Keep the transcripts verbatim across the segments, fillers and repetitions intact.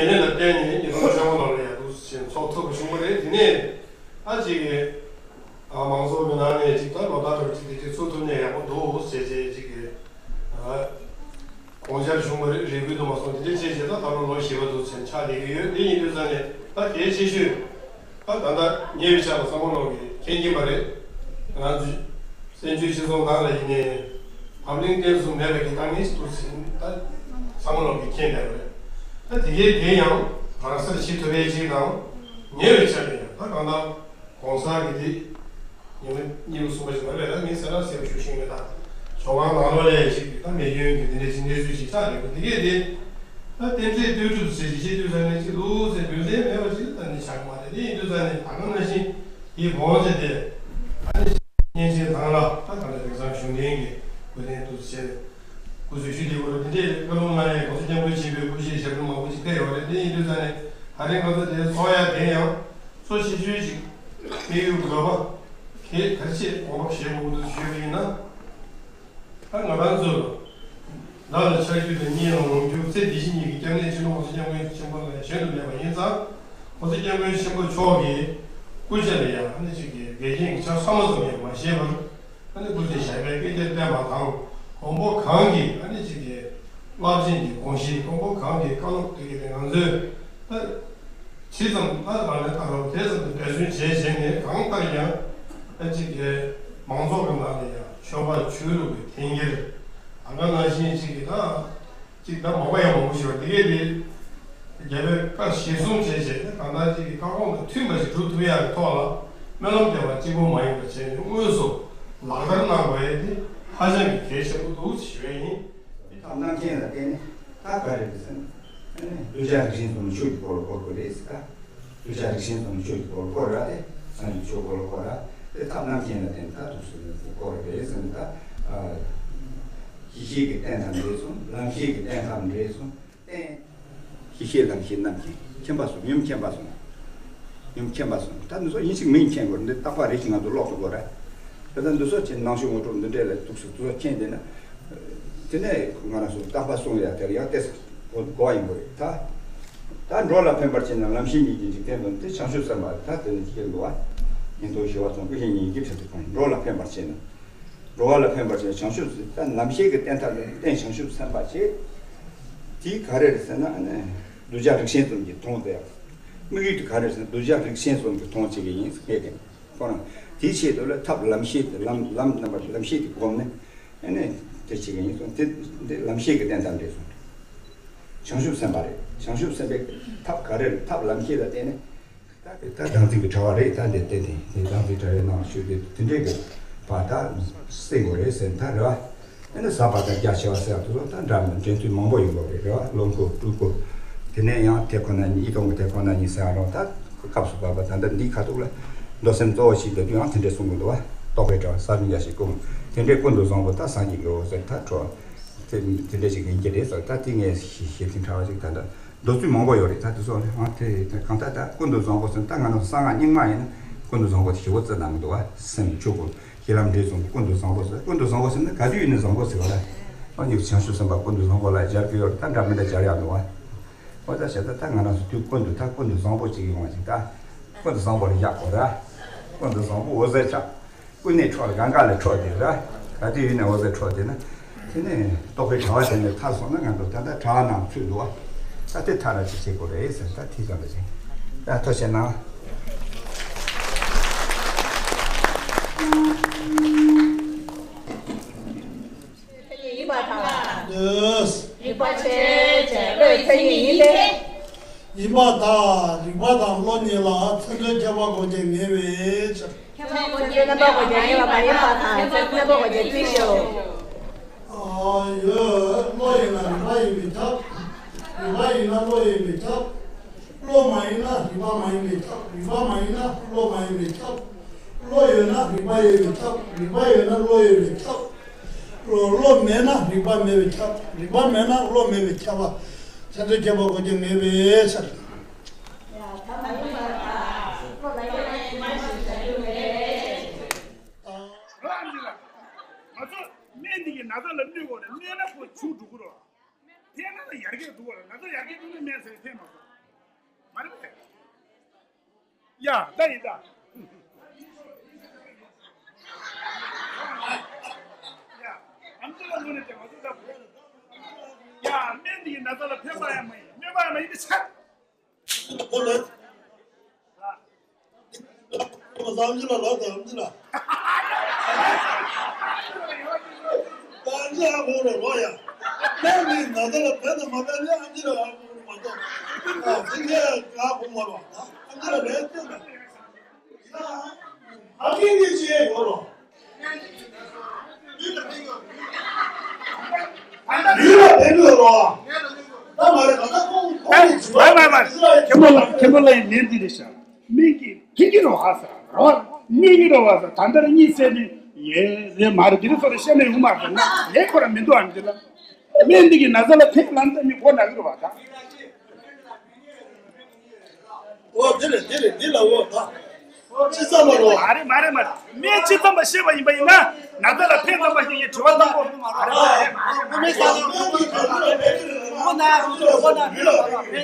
དེ་ལ་བརྟེན་ནས་ཉིས་སྟོང་བཅོ་ལྔ་ལོ་ལ་ཡག་ཐག་ཆོད་ཚོགས་ཐུབ་པ་བྱུང་བ་རེད། དེ་ནས་ཨ་ཅིག་གི་ཨ་མང་ཚོགས་ཀྱི་ནང་ནས་ཅིག་ད་ལོ་ལྟར་རེ་བ་ཅིག་དེ་ཅིག་ཚུགས་ཐུབ་ན་ཡག་པོ་འདུག་ཟེར་བྱས་ཅིག་གི་ཨ་དགོངས་འཆར་བྱུང་བ་རེད། རེ་སྐུལ་དུ་མ་སོང་། དེ་འདྲ་བྱས་བྱས་ད་ད་ལོ་ལོ་བཞི་པ་འདུག་ཟེར་ཆགས་བསྡད་ཀྱི་ཡོད། དེ་ཡིན་དུས་ཙང་ནས་ད་གལ་ཆེ་ཤོས་ད་ད་ལྟ་ཉེ་བའི་ཆར་ལ་བསམ་བློ་ལོག་གི་མཁྱེན་གྱིན་པ་རེད། ང་ཚོ་བཙན་བྱོལ་སྤྱི་ཚོགས་ནང་ལ་ཡིན་ནའི་བབ་བརླིང་བརྟན་གསུམ་མེད་པའི་གི་དཀའ་ངལ་ཞིག་འདུག་ཟེར་ད་བསམ་བློ་གི་མཁྱེན་བསྡད་པ་རེད། ད་དེ་གའི་དེ་ཡང་རང་སར་ཞི་ཐུབ་པའི་ཅིག་དང་། ཉེ་བའི་ཆར་ནས་ཡང་ད་གང་ལྟར་གོང་ས་གི་དེ་ཉིན་མོ་གཉིས་པ་གསུམ་པ་ཞིག་ལ་ལས་ད་ངས་གསལ་བསྒྲགས་གསལ་པོ་ཞུ་ཤེས་མེད། ད་ཇོ་ཁང་ནང་ལོགས་ལས་ཞིག་ད་མེ་སྐྱོན་གྱི་དེ་འདྲའི་ཅིག་གནས་ཚུལ་ཞིག་ཆགས་ཡོད་པ་དེ་གས་དེ། ད་རྟེན་འབྲེལ་ལྟོས་གྲུབ་ཟེར་ཞིག་བཤད་དུས་ཙང་ནས་ཅིག་ལུགས་ཟེར་རྒྱུ་མཚན་མེད་པ་ཞིག་ད་ནི་ཆགས་ཀྱི་མ་རེད། དེ་ཡིན་དུས་ཙང་ནས་ད་ག་ནང་བཞིན་དེའི་གོང་ཚད་དེ་ཨ་ནི་བརྙན་འཕྲིན་དང་ལ་ད་ག་ལ་དེང་སང་གཞུང་འབྲེལ་གྱི་སྐུ་རྟེན་དུ་བྱས། སྐུ་གཟུགས་ཞུ་དེ་བར་དེ་འདྲའི་བཀའ་ལུང་ལ་ཡང་༸གོང་ས་༸སྐྱབས་མགོན་ཆེན་པོའི་སྐུ་ཕྱྭའི་ཞབས་དྲུང་མང་པོ་ཅིག་ཕེབས་ཡོད་རེད། དེ་ཡིན་དུས་ཙང་ནས་ད་རེས་ང་ཚོ་དེ་ཚོགས་ཡ་དེ་ཡང་གཙོ་ཆེ་ཤོས་ཅིག་དམིགས་ཡུལ་དགོས་པ་གལ་གལ་ཆེ་དགོངས་པ་བཞེས་དགོས་འདུག་ཞུས་པ་ཡིན་ན། ད་ང་རང་ཚོ་ལ་ལ་ཕྱག་རྒྱུ་དང་གཉིས་ལ་འོང་རྒྱུ་ཚེ་འདི་ཕྱི་གཉིས་ཀྱི་སྐྱབས་གནས་སྤྱི་ནོར་༸གོང་ས་༸སྐྱབས་མགོན་ཆེན་པོ་ལ་གཞན་དུ་མེད་པ་ཡིན་ཙང་༸གོང་ས་༸སྐྱབས་མགོན་ཆེན་པོ་མཆོག་གི་སྐུ་ཕྱྭ་ལ་ཡང་ཨ་ནི་གཅིག་གི་འགལ་རྐྱེན་གྱི་ཆ་ཚང་མ་ཙམ་ཡང་མ་བཞེས་པར། ཨ་ནི་སྐུ་ཚེ་ཞབས་པད་བསྐལ་བརྒྱར་བརྟན་པ་དང་། མགོན་པོ་གང་གི་ཨ་ནི་གཅིག་གི་རླབས་ཆེན་གྱི་དགོངས་གཞི། མགོན་པོ་གང་གི་བཀའ་སློབ་དེ་གི་དེ་ང་ཚོས་ད་ཇི་ཙམ་ད་རང་ལས་ད་རང་དེ་ཙམ་དུ་འབད་བརྩོན་བྱས་བྱས་ནས་གང་ལྟར་ཡང་ཨ་གཅིག་གི་མང་ཚོགས་ཀྱི་ནང་ནས་ཡང་ཆོས་པ་ཆོས་ལུགས་ཀྱི་འཐེན་འཁྱེར་ད་ག་ནང་བཞིན་གཅིག་གི་ད། གཅིག་དང་མ་པ་ཡང་མང་པོ་ཞིག་ཡོད། དེ་གས་དེ་རྒྱལ་བའི་བཀའ་གཞིར་བཟུང་བྱས་བྱས་ནས་གང་ལྟར་གཅིག་གི་བཀའ་དགོངས་དང་མཐུན་པ་ཞིག་སྒྲུབ་ཐུབ་ཡག་གི་ཐོག་ལ་སྨོན་ལམ་རྒྱབ་པ་གཅིག་པོ་མ་ཡིན་པ་བྱས་ནས་དངོས་སུ་ལག་བསྟར་གནང་དགོས་ཡས་དེ་ཧ་ཅང་གི་གལ་ཆེན་པོ་འདུག་ཞུ་ཡས་ཡིན། ཐབས་རྣམ་མཁྱེན་ལ་བརྟེན་ནས་ད་ག་རེ་རེད་ཟེར་ན། གདུལ་བྱ་རིགས་ཞེན་གསུམ་ཆོས་ཀྱི་འཁོར་ལོ་བསྐོར་དགོས་རེད་ཟེར་ད། གདུལ་བྱ་རིགས་ཞེན་གསུམ་ཆོས་ཀྱི་འཁོར་ལོ་བསྐོར་ར་དེ་སངས་རྒྱས་ཆོས་འཁོར་ལོ་བསྐོར་ར་དེ་ཐབས་རྣམ་མཁྱེན་ལ་བརྟེན་ད་དུས་སུ་བསྐོར་རེད་ཟེར་ནས་ད། ཞི་ཞི་གི་རྟེན་དང་འབྲེལ་སོང་། ལམ་ཞི་གི་རྟེན་དང་འབྲེལ་སོང་། རྟེན། ཞི་ཞི་ལམ་ཞི་རྣམ་ཞི་མཁྱེན་པ་གསུམ་ཡུམ་མཁྱེན་པ་གསུམ། ཡུམ་མཁྱེན་པ་གསུམ་ད་འདི་ཚོ་ཡིན་གཅིག་མིན་མཁྱེན་དགོས་འདི་རྟག་པ་རེ་ཞིག་ང་ཚོ་ཀློག་ཐུབ་དགོས་ར། དེ་ལྟར་འདི་ཚོ་ཅི་ནང་ཆོས་ངོ་སྤྲོད་འདི་འདྲས་ལ་ཐུགས་སུ་འདི་ཚོ་མཁྱེན་བསྡད་ན། དེ་ནས་ང་རང་ཚོ་རྟག་པ་གསུང་ཡ་དེར་ཡང་ཏེ་གོ་གོ་བ་ཡིན་པ་རེད་ད། ད་འགྲོ་ལ་ཕན་པར་བྱེད་ན་ལམ་ཤེས་ཉིད་ཀྱི་འཇིག་རྟེན་དུ་འདི་བྱང་ཆུབ་སེམས་དཔའ་ད་དེ་ནི་ཅི་ཡིན་འདུག་བ། ཉན་ཐོས་ཞི་བ་ཚོང་ཀུན་ཤེས་ཉིད་ཀྱི་ཁྲིད་དུ་ཁོང་འགྲོ་ལ་ཕན་པར་བྱེད་ན། འགྲོ་བ་ལ་ཕན་པར་བྱེད་བྱང་ཆུབ་ད་ལམ་ཤེས་ཀྱི་རྟེན་ཐབས་ལ་རྟེན་བྱང་ཆུབ་སེམས་དཔའ་བྱེད། དེ་ག་རེ་རེད་ཟེར་ན་ཨ་ནི། གདུལ་བྱ་རིགས་ཞེན་གསུམ་གྱི་དོན་དེ། དམིགས་ཡུལ་དེ་ག་རེ་རེད་ཟེར་ན་གདུལ་བྱ་རིགས་ཞེན་གསུམ་གྱི་དོན་བྱེད་ཀྱི་ཡིན་ཟེར་མཁན་དེ། ཁོ་རང་དེའི་ཆེད་དུ་ལ་ཐབས་ལམ་ཤེས་དེ་ལམ་ལམ་རྣམ་པ་ལམ་ཤེས་དེ་བསྒོམས་ནས་ཨ་ནི་དེ་བྱེད་ཀྱི་ཡིན་གསུངས། དེ་འདི་ལམ་ཤེས་ཀྱི་རྟེན་དང་འབྲེལ་གསུངས། བྱང་ཆུབ་སེམས་དཔའ་རེད། བྱང་ཆུབ་སེམས་དཔའི་ཐབས་ག་རེ་རེད། ཐབས་ལམ་ཤེས་ལ་བརྟེན་ནས། ད་དེ་ད་སྦྲང་རྩི་གི་དྲ་བ་རེད། ད་འདི་བལྟས་ཏེ་དེ་སྦྲང་རྩི་དྲ་བའི་ནང་ཞུགས་ཏེ་དེ་འདྲས་ཀྱི་བ་ད་སྲེ་དགོས་རེད་ཟེར་ད་རེད་བ། ཨ་ནི་ཟབ་པ་དང་རྒྱ་ཆེ་བ་ཟེར་ཡག་དེ་ཚོ་ད་འདྲ་མི་འདྲེན་ཚུལ་མང་པོ་ཡོད་དགོས་རེད་རེད་བ། ལོངས་སྐུ་སྤྲུལ་སྐུ། དེ་ནས་ཡང་དེ་ཁོ་ན་ཉིད་ཡིད་དུ་འོང་གི་དེ་ཁོ་ན་ཉིད་ཟེར་ཡག་རོགས་ད་སྐབས་སུ་བབ་པ་ད་ལྟ་འདིའི་ཁ་ཐུག་ལ་མདོ་སེམས་གཙོ་བོ་ཞིག་འདོད་དུས་ཡང་དེ་འདྲས་གསུང་གི་འདུག་བ། རྟོགས་པའི་དྲ་བ་ས་བོན་རྒྱ་ཞིག་ཀུན། དེ་འདྲས་ཀུན་ཏུ་བཟང་པོ་ད་སངས་རྒྱས་ཀྱི་འོད་ཟེར་ད་འཕྲོ། དེ་དེ་འདྲས་ཞིག་ཡིན་གྱི་རེད་ཟེར། ད་དེ་ངས་ཞེ་ཞེ་ཐིང་ཕྲ་བ་ཞིག་ད་ལྟ་མདོ་ཚུལ་མང་པོ་ཡོད་རེད། ད་དེ་ཚོ་ལ་ཨང་དེ་དེ་གང་ལྟར་ད་ཀུན་ཏུ་བཟང་པོ་ཟེར་ན་ད་ང་རང་གསང་སྔགས་རྙིང་མ་ཡིན་ན་ཀུན་ཏུ་བཟང་པོ་དེ་ཞེ་པོ་བརྩི་གནང་གི་འདུག་བ། སེམས་ཆོས་ཀུན་གཞི་ལམ་འབྲས་གསུམ་ཀུན་ཏུ་བཟང་པོ་ཟེར། ཀུན་ཏུ་བཟང་པོ་ཟེར་ན་ག་དུས་ཡིན་ན་བཟང་པོ་ཟེར་བ་ལ། ཨ་ནི་བྱང་ཆུབ་སེམས་དཔའ་ཀུན་ཏུ་བཟང་པོ་ལ་སྦྱར་གི་ཡོད་རེད། ད་འདྲ་མི་འདྲ་སྦྱར་ཡག་འདུག་བ། འོ་ད་བྱས་ད་ད་ང་རང་ཚོ་དུས་ཀུན་ཏུ་ད་ཀུན་ཏུ་བཟང་པོ་ཅིག་ཡོང་བ་ཅིག་ད་ཀུན་ཏུ་བཟང་པོ་ལ་བཞག་དགོས་ར། ཀུན་ཏུ་བཟང་པོ་འོད་ཟེར་ཆགས། ཀུན་ནས་འཕྲོ་གང་ག་ལས་འཕྲོ་དེ་ར། ག་དུས་ཡིན་ནས་འོད་ཟེར་འཕྲོ་དེ་ན། དེ་ནས་རྟོགས་པའི་དྲ་བ་དེ་ནས་ཐར་སོང་ན་ང་ཚོ་ད་ལྟ་དྲ་བ་ནང་ཚུད་འདུག་བ། ད་དེ་ཐར་ར་ཅིག་བྱེད་དགོས་རེད་ཟེར། ད་དེ་ཙམ་རེད། ད་ཐུགས་རྗེ་གནང་། ཡིན་པ་དང་། རིག་པ་ཆེ་ཆེ་བློའི་མཚན་ཉིད་ཡིན་ཏེ། ཡིན་པ་དང་རིག་པ་དང་བློ་གཉིས་ལ་མཚན་དོན་ཁྱད་པར་གོ་རྒྱུ་ངེས་པའི་ཕྱིར། ཁྱད་པར་གོ་རྒྱུ་ངེས་པ་དང་ཡིན་པ་དང་མཚན་དོན་ཁྱད་པར་གོ་རྒྱུ་དེ་ཤོ། ཨ་ཡོད། བློ་ཡིན་ན་རིག་པ་ཡིན་པས་ཁྱབ། རིག་པ་ཡིན་ན་བློ་ཡིན་པས་ཁྱབ། བློ་མ་ཡིན་ན་རིག་པ་མ་ཡིན་པས་ཁྱབ། རིག་པ་མ་ཡིན་ན་བློ་མ་ཡིན་པས་ཁྱབ། བློ་ཡོད་ན་རིག་པ་ཡོད་པས་ཁྱབ། རིག་པ་ཡོད་ན་བློ་ཡོད་པས་ཁྱབ། བློ་བློ་མེད་ན་རིག་པ་མེད་པས་ཁྱབ། རིག་པ་མེད་ན་བློ་མེད་པས་ཁྱབ་པ། མཚན་དོན་ཁྱད་པར་གོ་རྒྱུ་ངེས་པའི་ཕྱིར། ཡ་ད་མ་ཡིན་པར་ཐལ། བློ་ལ་དབྱེ་བ་ཕྱེ་མ་ཞིག་བྱ་རྒྱུ་མེད། རང་གི་ལ། ང་ཚོ་སྨན་འདི་གི་ན་ཚ་ལ་གནོད་དགོས་རེད། གནོད་ན་ཁོ་བྱུག་འགྲོ་གི་རེད། ཕན་ན་ལ་ཡར་རྒྱས་འགྲོ་གི་རེད། ན་ཚ་ཡར་རྒྱས་འགྲོ་ན་སྨན་ཟེར་ཕན་མ་ཐོགས། མ་རེད་པས། ཡ་ད་ཡིན་ད། ཡ་ཨམ་ཅི་ལ་ངོ་ནས་དེ་མ་ཚོད་ད། ཡ་སྨན་འདི་ཡི་ན་ཚ་ལ་ཕན་པ་ཡང་མ་ཡིན། སྨན་པ་ཡང་མ་ཡིན་པའི་ཕྱིར། ཁོ་ལ། ཁོ་ལ་ཨམ་ཅི་ལ་ལོག་དང་ཨམ་ཅི་ལ། ཨམ་ཅི་ཨ་ཁོ་ལ་ལོག་ཡ། ཁོ་ནི་ན་ཚ་ལ་ཕན་དང་མ་ཕན་ནི་ཨམ་ཅི་ལ་ཨ་ཁོ་ལ་མ་གཏོགས། ཨ་ཙི་ཁེ་ཨ་ཁོ་མ་རོ། ཨམ་ཅི་ལ་ལས་ཏེ་ན། ཨ་ཁེ་ནི་ཅི་ཡོད་རོ། ཡུལ་ལ་ཕན་གྱི་ཡོད་རོ། ད་མ་རེད་ད། ཁོང་ཁོང་གིས་ཨ་མ་མ། མཁན་པོ་ལ་མཁན་པོ་ལ་ཡིན་ནན་འདི་རེད་ཤག་སྨན་གྱིས་ཕན་གྱི་རེད་བ་ཟེར་རོ། གནོད་ཀྱི་རེད་བ་ཟེར། ད་ལྟར་གཉིད་སད་ནས་ཡེ་རེད་མ་རེད། འདི་རེད་སོ་རེད་བཤད་ན་ཡོང་མ་རེད་ན་ལས་ཁོ་རང་མི་འདུག་ཨ་འདི་ལ། སྨན་འདི་གིས་ན་ཚ་ལ་ཕན་ལ་འདི་མི་གོ་ན་གི་རེད་བ་ད། འོ་དེ་རེད་དེ་རེད་འདི་ལ་འོ་ད། ཅི་ཙམ་མ་རོ། མ་རེད་མ་རེད་མ་རེད། སྨན་ཅི་ཙམ་མ་ཤེས་པ་ཡིན་པ་ཡིན་ན་ན་ཚ་ལ་ཕན་ཙམ་པ་ཞིག་ཡིན་དྲི་བ་དང་པོ་མ་རེད་མ་རེད། ཁོ་མི་ས་ཁོ་ན་ཁོ་ན་ཕན་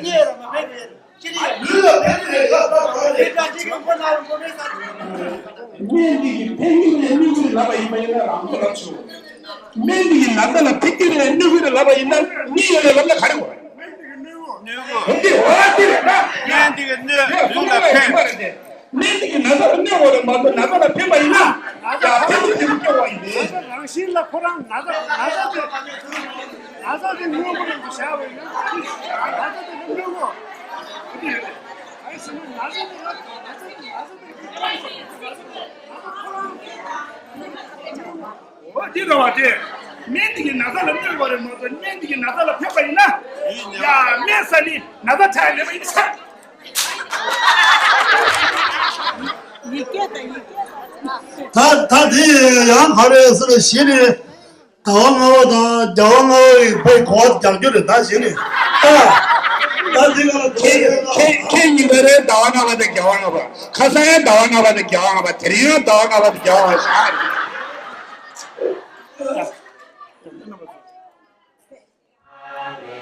ཉེ་ར་མ་ཕན་ཉེ། ལུས་ལ་ཕན་གྱི་རེད་ཡ་ད་ག་རེད། དེ་འདྲ་ཅིག་གི་ཁོ་ན་རུ་ཁོ་མི་ས། སྨན་འདི་གིས་ཕན་གྱི་རེད་གནོད་ཀྱི་རེད་ལབ་པ་ཡིན་པ་ཡིན་ན་རང་ཚོད་རབ་ཆེ་བོ། སྨན་འདི་གིས་ན་ཚ་ལ་ཕན་གྱི་རེད་གནོད་ཀྱི་རེད་ལབ་པ་ཡིན་ན་གཉིས་ཡོད་རེད་ལབ་ན་ག་རེ་དགོས་རེད། འོ་དེ་འོ་དེ་རེད་ད། སྨན་འདི་གིས་གནོད་ལུས་ལ་ཕན། སྨན་འདི་གིས་ན་ཚ་ལ་གནོད་དགོས་རེད་མ་གཏོགས་ན་ཚ་ལ་ཕན་པ་ཡིན་ན་ཡ་ཕན་པོ་དེ་སྐྱོ་བ་ཡིན་པས། རང་བཞིན་ལ་ཁོ་རང་ན་ཚ་ན་ཚ་དེ་ན་ཚ་དེ་སྔོན་པོ་རང་དུ་བཞག་པ་ཡིན་ན་ན་ཚ་དེ་གནོད་དགོས། འོ་དེ་རེད་བ་དེ། སྨན་འདི་གིས་ན་ཚ་ལ་གནོད་པ་རེད་མ་གཏོགས་སྨན་འདི་གིས་ན་ཚ་ལ་ཕན་པ་ཡིན་ན། ཡ་སྨན་ཟ་ནི་ན་ཚ་དྲག་མེད་པ་ཡིན་ས། ད་ད་དེ་ཡང་ག་རེ་ཟེར་ཞེས་ནས། ཟླ་བ་ལྔ་པ་དང་རྒྱལ་བ་ལྔ་པ་ཡི་བོད་གོ་བ་རྒྱག་རྒྱུ་རེད་ད་ཞེས་ནས། ཨ། ད་འདི་ག་ཁྱེད་ཁྱེད་ཁྱེད་གཉིས་ཀ་རེད། ཟླ་བ་ལྔ་པ་དང་རྒྱལ་བ་ལྔ་པ། ཁ་སང་ཡང་ཟླ་བ་ལྔ་པ་དང་རྒྱལ་བ་ལྔ་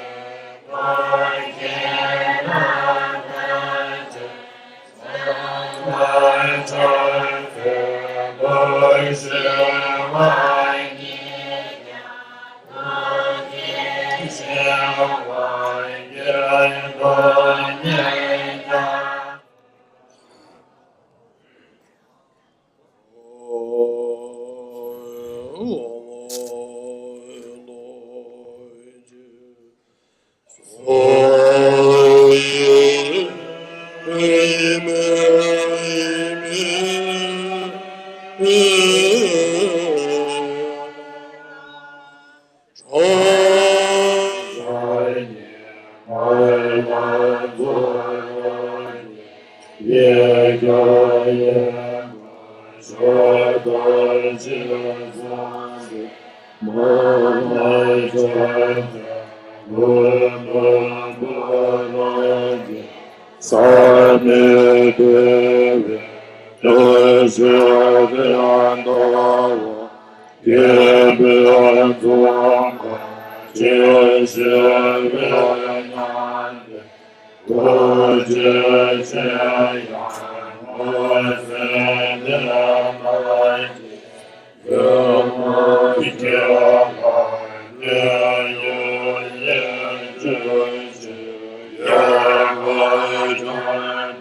པ། དེ་རིང་ཡང་ཟླ་བ་ལྔ་པ་དང་རྒྱལ་བ་ལྔ་པ་ཞེས་ཨ་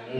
རེད།